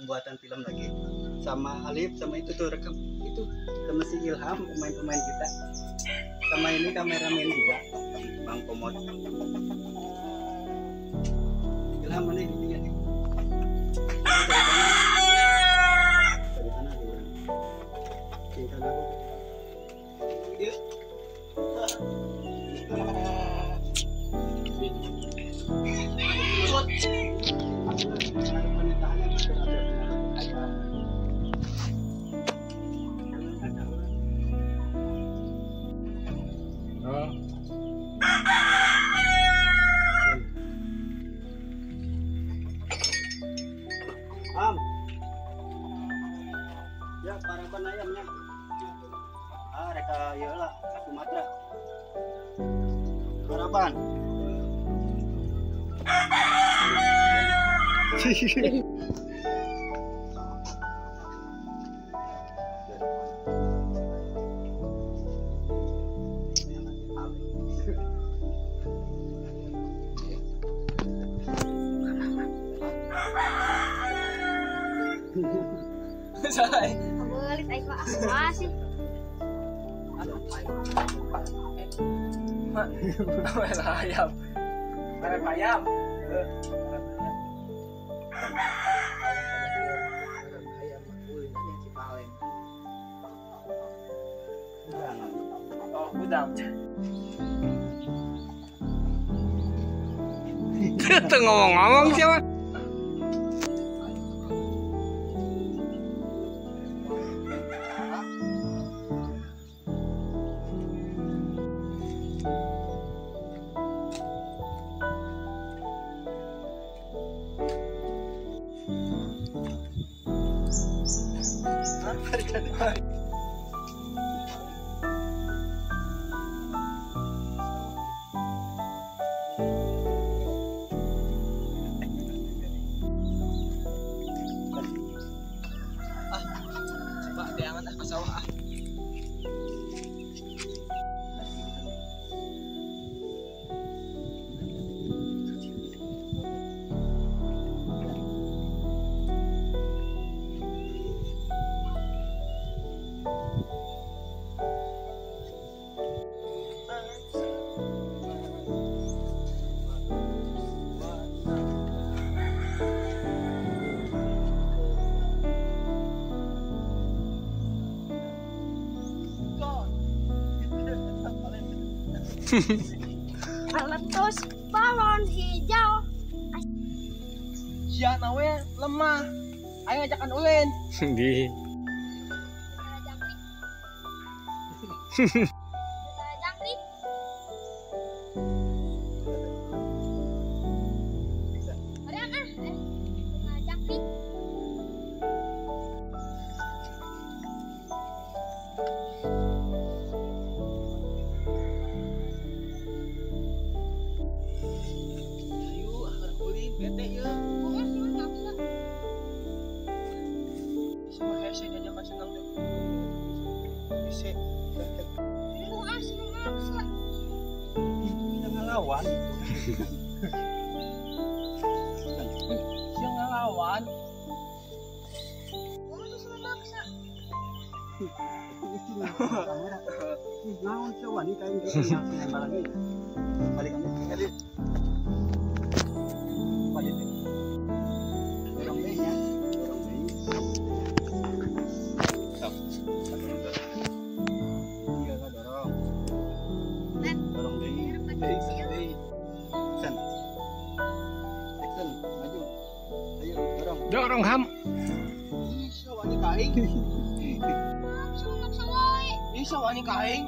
pembuatan film lagi sama Alif, sama itu tuh rekam itu sama si Ilham, pemain-pemain kita, sama ini kameramen juga Bang Komod. Ilham mana ini ya? Dari sana dulu. Cinta aku. Yuk. Ya, parapan ayamnya. Ah, reka iyalah Sumatera. Parapan. Salah. Belit aing mah apa sih? Mak, ayam. Ayam ayam. Oh, udang. Tuh ngomong-ngomong siapa? Coba jangan ah ke sawah ah. Meletus balon hijau. Sia nawe lemah. Ayo ngajakan ulin. Di. Jangkrik. Orang ah, jangkrik. Ayo, ah ulin bete ya. Pokoknya sih mah maksa. Sama hese diajakan senang deh. Bisa. Pokoknya sih maksa. Kita ngelawan. Sia ngelawan. Pokoknya sih maksa. Naon sia wani ka aing lagi. Balik kali. Balik. Dorong deui nya. Dorong deui. Sok. Iya lah dorong. Dorong deui. Deui. Action. Action, maju. Ayo dorong. Dorong ham. Ih, sia wani ka aing. Maksa wae. Ih, sia wani ka aing.